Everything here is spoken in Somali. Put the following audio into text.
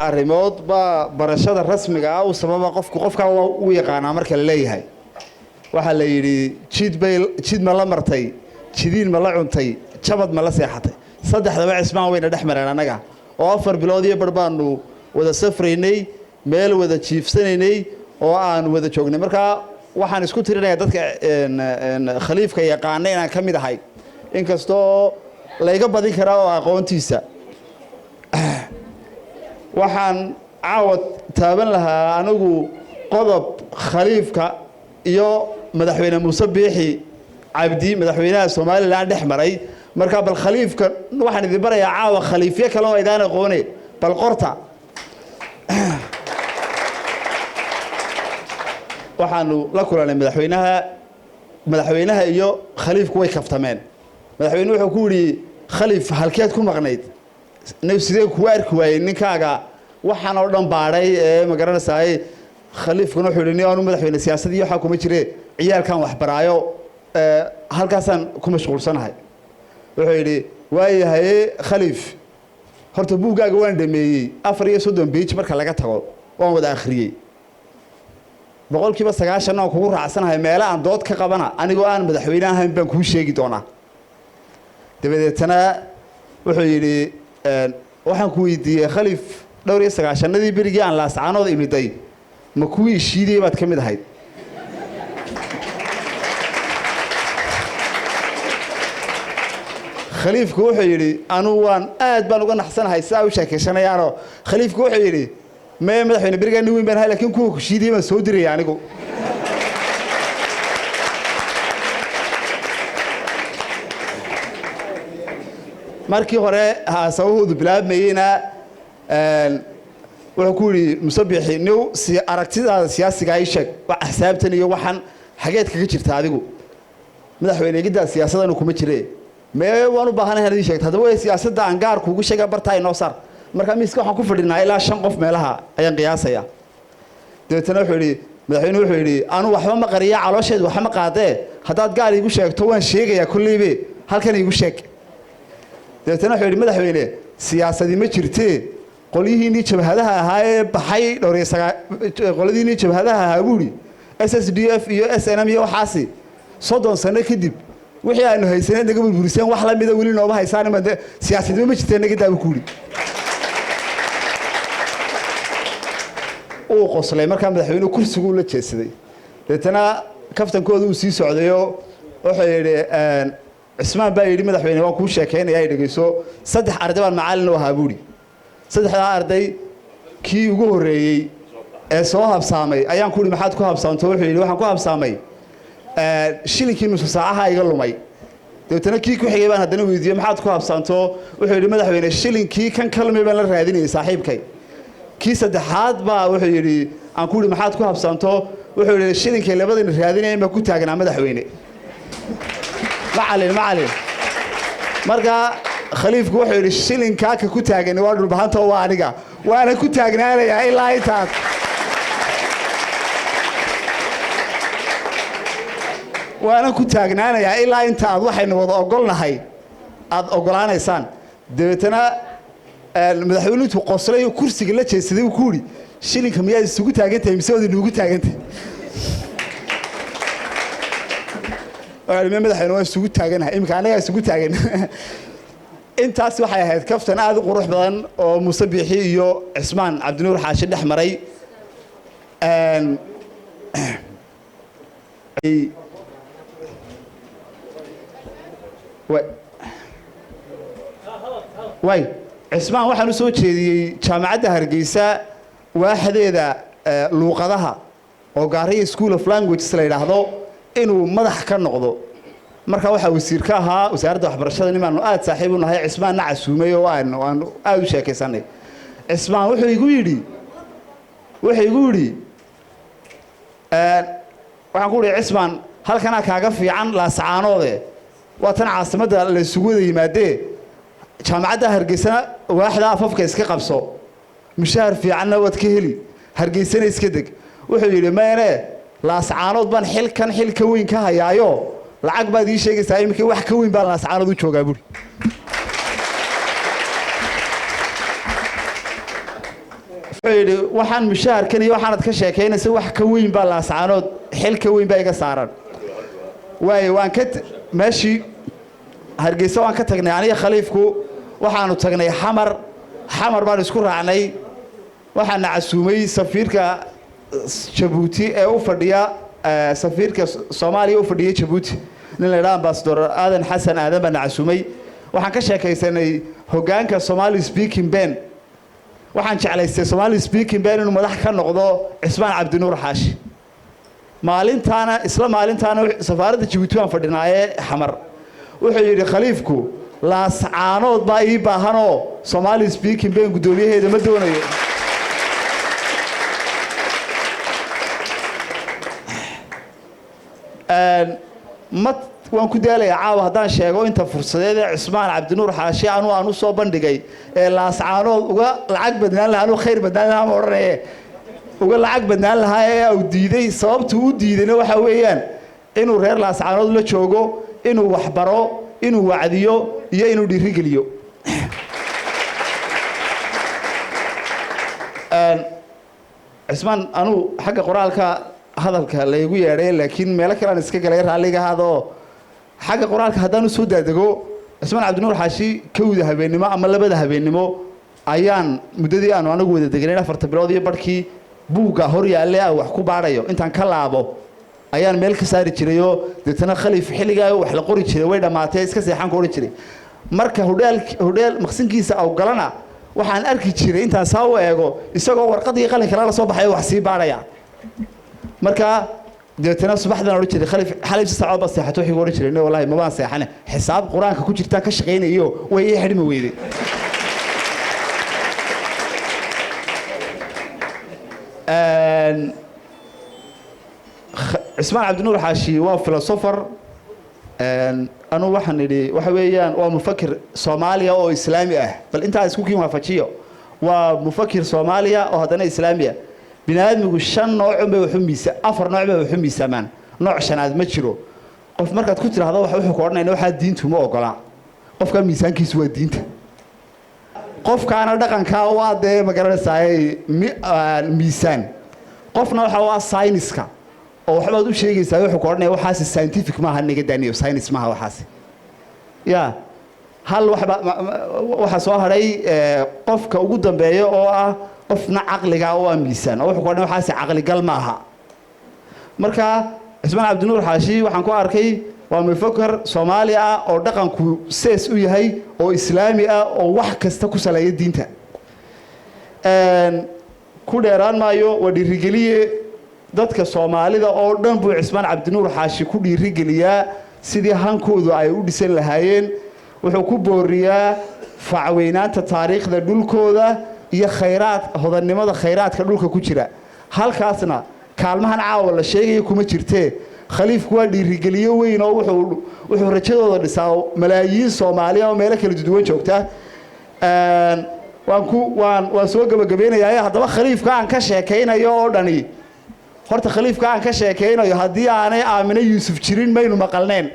Arrimood baa barashada rasmiga ah u sababa qofku qofkaa u yaqaanaa. Marka la leeyahay, waxaa la yidhi jid bay jid ma la martay, jidiin ma la cuntay, jabad ma la seexatay. Saddexdaba Cismaan wayna dhex mareen annaga oo 4 bilood iyo bar baanu wada safraynay, meel wada jiifsanaynay oo aan wada joognay. Markaa waxaan isku tirinayaa dadka Khaliifka yaqaana inaan ka mid ahay, inkastoo layga badin karaa oo aqoontiisa. Waxaan caawa taaban lahaa anigu qodob Khaliifka iyo Madaxweyne Muuse Biixi Cabdi, madaxweynaha Somalilan, dhex maray. Markaa bal Khaliifka waxaan idin barayaa caawa khaliifyo kale oo aydaan aqoone, bal qorta. Waxaanu la kulanay madaxweynaha. Madaxweynaha iyo Khaliifku way kaftameen. Madaxweynuhu wuxuu ku yidhi: "Khaliif, halkeed ku maqnayd? Sidee kugu arki waayey ninkaaga waxaan oo dhan baadhay ee ma garanaysaay?" Khaliifkuna wuxuu yidhi: "Ni aanu madaxweyne siyaasad iyo waxaa kuma jire, ciyaalkan waxbaraayo, halkaasaan ku mashquulsanahay." Wuxuu yidhi: "Waayahaye Khaliif, horta buuggaaga waan dhameeyey, 34 page marka laga tago waan wada akhriyey. 90% aan kugu raacsanahay. Meelo aan dood ka qabana, anigoo aan madaxweyne ahayn baan kuu sheegi doonaa." Dabadeetana wuxuu yidhi: "Waxaan ku weydiiyey Khaliif, dhowr iyo sagaashanadii berigii aan Laascaanood imiday, ma kuwii ishiidayay baad ka mid ahayd?" Khaliifku wuxuu yidhi: "Anugu waan aad baan uga naxsanahay sidaa u sheekaysanayaanoo." Khaliifku wuxuu yidhi: "Mee madaxweyne, berigaa nin weyn baan ahay, lakin kuwa kushiidayay baan soo diraya anigu." Markii hore haasawahoodu bilaabmayeyna wuxuu ku yidhi Musabixi: "New aragtidaada siyaasigaa ii sheeg, axsaabtan iyo waxaan xageed kaga jirta adigu?" "Madaxweyne, egiddaa siyaasadanu kuma jire." "Mee, waan u baahanahay inaad ii sheegto." "Haddaba way siyaasadda aan gaar kuugu sheega, bartaa inoo saar." Markaa miiska waxaan ku fadhinaa ilaa shan qof meelaha ayaan qiyaasaya. Dabeetana wuxuu yidhi madaxweyne, wuxuu yidhi: "Anu waxba ma qariya, caloosheedu waxba ma qaadee. Haddaad gaar iigu sheegto waan sheegayaa kolleybe, halkan iigu sheeg." Dabeetana wuxuu yidhi: "Madaxweyne, siyaasadii ma jirtee, qolyihiinnii jabhadaha ahaa ee baxay dhowr iyo sagaa, qoladiinnii jabhadaha ahaa," buu yidhi, "SSDF iyo SNM iyo waxaasi, 30 sano kadib wixii aanu haysaneed naga burburiseen wax la mida weli nooma haysaan. Ima siyaasadnimo ma jirtee, naga daa," buu ku yidhi. Uu qoslay markaa madaxweynuhu, kursiguu la jeedsaday. Deetana kaftankooda uu sii socdayo. Wuxuu yidhi Cismaan baa yidhi: "Madaxweyne, waan kuu sheekaynaya, ay dhegeyso. Saddex arday baan macallin u ahaa," buuhi. "Saddexdaa arday kii ugu horreeyey ee soo habsaamay ayaan ku uhi: 'Maxaad ku habsaamto?' Wuxuu yidhi: 'Waxaan ku habsaamay shilinkii nusu saacaha iga lumay.' Dabeetana kii ku xigay baan haddana weydiiyey: 'Maxaad ku habsaanto?' Wuxuu yidhi: 'Madaxweyne, shilinkii kan ka lumay baan la raadinayay saaxiibkay.' Kii saddexaad baa wuxuu yidhi aan ku yidhi: 'Maxaad ku habsaanto?' Wuxuu yidhi: 'Shilinkay labadayna raadinayan baan ku taagnaa, madaxweyne, macalin, macalin.'" Marka Khaliifku wuxuu yidhi: "Shilinkaa ka ku taagani waa Dhulbahantoo, waa aniga, waana ku taagnaanayaa ilaa intaas, waana ku taagnaanayaa ilaa inta aad waxaynu wada ogolnahay aada ogolaanaysaan." Dabeetana madaxweynuhu intuu qoslay oo kursiga la jeedsaday uu ku yidhi: "Shilinka miyaad isugu taagan tahay mise waad inugu taagan tahay?" Wuxuu yidhi: "Madaxweyne, waan isugu taaganahay, iminka annagaa isugu taagan." Intaas waxay ahayd kaftan aada u qurux badan oo Muuse Biixi iyo Cismaan Cabdinuur Xaashi dhex maray. Way Cismaan waxaan u soo jeediyey Jaamacadda Hargeysa waaxdeeda luuqadaha oo Gaariya School of Languages la yidhaahdo inuu madax ka noqdo. Markaa waxaa wasiir ka ahaa wasaaradda waxbarashada nimaanu aada saaxiib u nahay, Cismaanna casuumay oo aanu aada u sheekaysanay. Cismaan wuxuu igu yidhi, waxaan ku uhi: "Cismaan, halkanaa kaaga fiican Laascaanoode, waa tan caasimadda la isugu wada yimaadee. Jaamacadda Hargeysana waaxda afafka iska qabso, mushahar fiicanna waad ka heli, Hargeysana iska deg." Wuxuu yidhi: "Meene, Laascaanood baan xilkan xil ka weyn ka hayaayo. Lacag baad ii sheegaysaa iminka, wax ka weyn baan Laascaanood u joogaa," buuri. Wuxuu yidhi, waxaan mushaharkan iyo waxaanad ka sheekaynaysa wax ka weyn baa Laascaanood, xil ka weyn baa iga saaran. Waayo, waan ka meeshii Hargeysa waan ka tagnay aniga Khaliifku, waxaanu tagnay Xamar. Xamar baanu isku raacnay. Waxaana casuumay safiirka Jabuuti ee u fadhiya, safiirka Soomaaliya u fadhiya Jabuuti, nin la idhaha Ambassador Aadan Xasan Aadan baa na casuumay. Waxaan ka sheekaysanay hoggaanka Somali Speaking PEN. Waxaan jeclaystay Somali Speaking PEN inuu madax ka noqdo Cismaan Cabdinuur Xaashi. Maalintaana, isla maalintaana, safaaradda Jabuuti baan fadhinaaye Xamar, wuxuu yidhi Khaliifku, Laascaanood baa ii baahanoo Somali Speaking PEN guddoomiyaheeda ma doonayo. Ma waan ku daalayaa caawa haddaan sheego inta fursadeed ee Cismaan Cabdinuur Xaashi anu aan u soo bandhigay ee Laascaanood uga lacag badnaan lahaa, anuu khayr badnaan lahaa ma odhanaye, uga lacag badnaan lahaa ee uu diiday. Sababtuu u diidayna waxa weeyaan inuu reer Laascaanood la joogo, inuu waxbaro, inuu wacdiyo iyo inuu dhiirigeliyo. Cismaan, anuu xagga qoraalka hadalka laygu yeedhay, laakiin meelo kale aan iska galay, raalliga ahaadoo. Xagga qoraalka haddaan usoo daadego, Cismaan Cabdinuur Xaashi 1da habeennimo ama 2da habeennimo ayaan muddadii aanu anagu wada degnayn, 4ta bilood iyo barhkii, buugga hor yaalle aan wax ku baadhayo intaan ka laabo ayaan meel ka saari jirayoo deetana, Khaliif, xilligaa wax la qori jiray way dhammaatee, iska seexan ku odhan jiray. Marka hodheel hodheel maqsinkiisa aw galana, waxaan arki jiray intaan saa u eego isagoo warqadii qalinka la soo baxay wax sii baadhaya. Marka deetana subaxdan odhan jiray, Khaliif, xalay si saacood baad seexato? Wuxuu odhan jiray, wallahi mabaan seexane, xisaab Qur-aanka ku jirtaan ka shaqaynayo, way ii xidhmi weyday. Cismaan Cabdinuur Xaashi waa philosopher. Anuu waxaan idhi waxa weeyaan waa mufakir Soomaaliya oo Islaami ah. Bal intaa isku kiin waafajiyo, waa mufakir Soomaaliya oo haddana Islaami ah. Bini aadmigu shan noocun bay waxu miisa, afar nooc bay waxu miisaamaan, nooc shanaad ma jiro. Qof markaad ku tidhaahdo wax, wuxuu ku odhanayna waxaa diintu ma ogola. Qofka miisaankiisu waa diinta, qofkaana dhaqankaa waa dee ma garanaysaay miisaan. Qofna waxa waa sayniska oo waxbaad u sheegaysaa, wuxuu ku odhanaya waxaasi scientific maaha, naga daaniyo, science maaha waxaasi. Ya hal waxba waxaa soo hadhay qofka ugu dambeeya oo ah qofna caqliga oo ah miisaan, oo wuxuu ku odhanaya waxaasi caqligal maaha. Marka Cismaan Cabdinuur Xaashi waxaan ku arkay waa mufakar Soomaali ah oo dhaqanku sees u yahay oo Islaami ah oo wax kasta ku saleeya diinta. Ku dheeraan maayo, waa dhiirigeliye dadka Soomaalida oo dhan buu Cismaan Cabdinuur Xaashi ku dhiirigeliyaa sidii hankoodu ay u dhisan lahaayeen. Wuxuu ku booriyaa facweynaanta taariikhda dhulkooda iyo khayraad, hodannimada khayraadka dhulka ku jira. Halkaasna kaalmahan caawa la sheegaya kuma jirtee. Khaliifku waa dhiirigeliyo weyn oo wuxuu rajadooda dhisaa malaayiin Soomaaliya oo meelo kala duwan joogta. Waan soo gebagabeynayaa. Haddaba khaliifka aan ka sheekaynayo oo dhani, horta khaliifka aan ka sheekaynayo haddii aanay Aamine Yuusuf jirin maynu maqalneen.